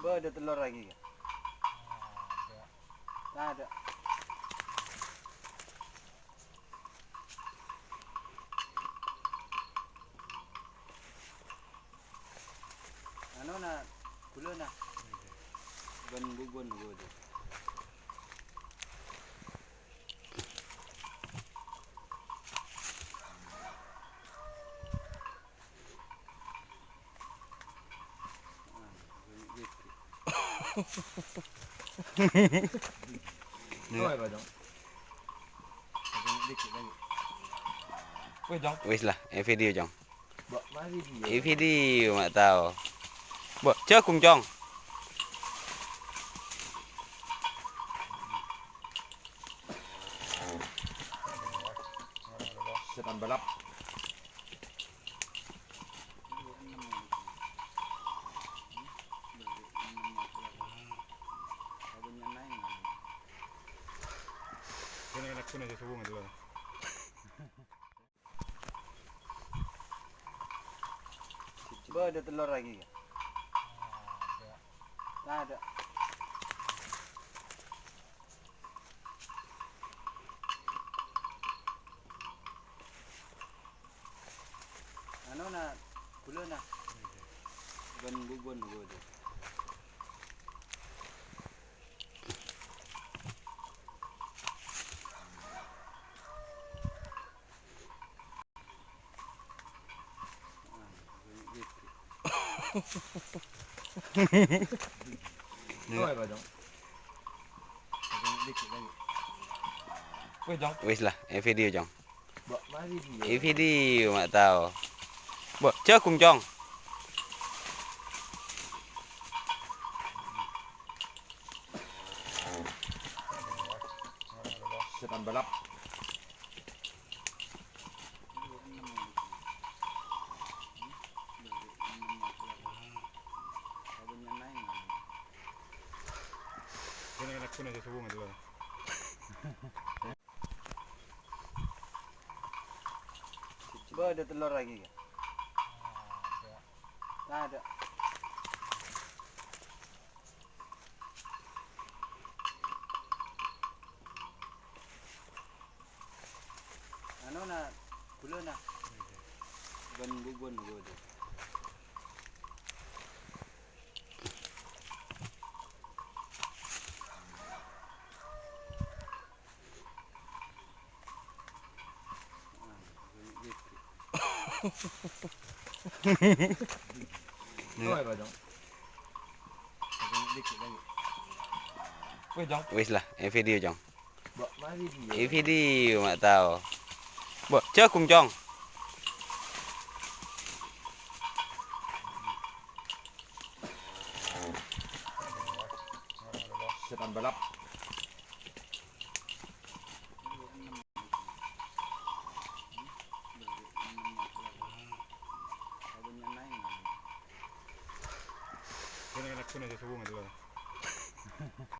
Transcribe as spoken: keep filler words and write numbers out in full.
Oh, ada telur lagi ya? Ada. Anu na, gula na. Ban bubun gula. Wis lah, e video, Cong. E video, ma' tao. Mbok, jagung, Cong. Setan balap. Coba ada telur lagi ya? Ada. Anu na, gula na. Ban bubun gula. Wis lah, e video, Cong. E video, ma' tao. Mbok, jagung, Cong. Setan balap. Coba ada telur lagi ya? Ada. Anu na, gula na. Ban bubun gula. Wis lah, e video, Cong. E video, ma' tao. Mbok, jagung, Cong. Setan balap.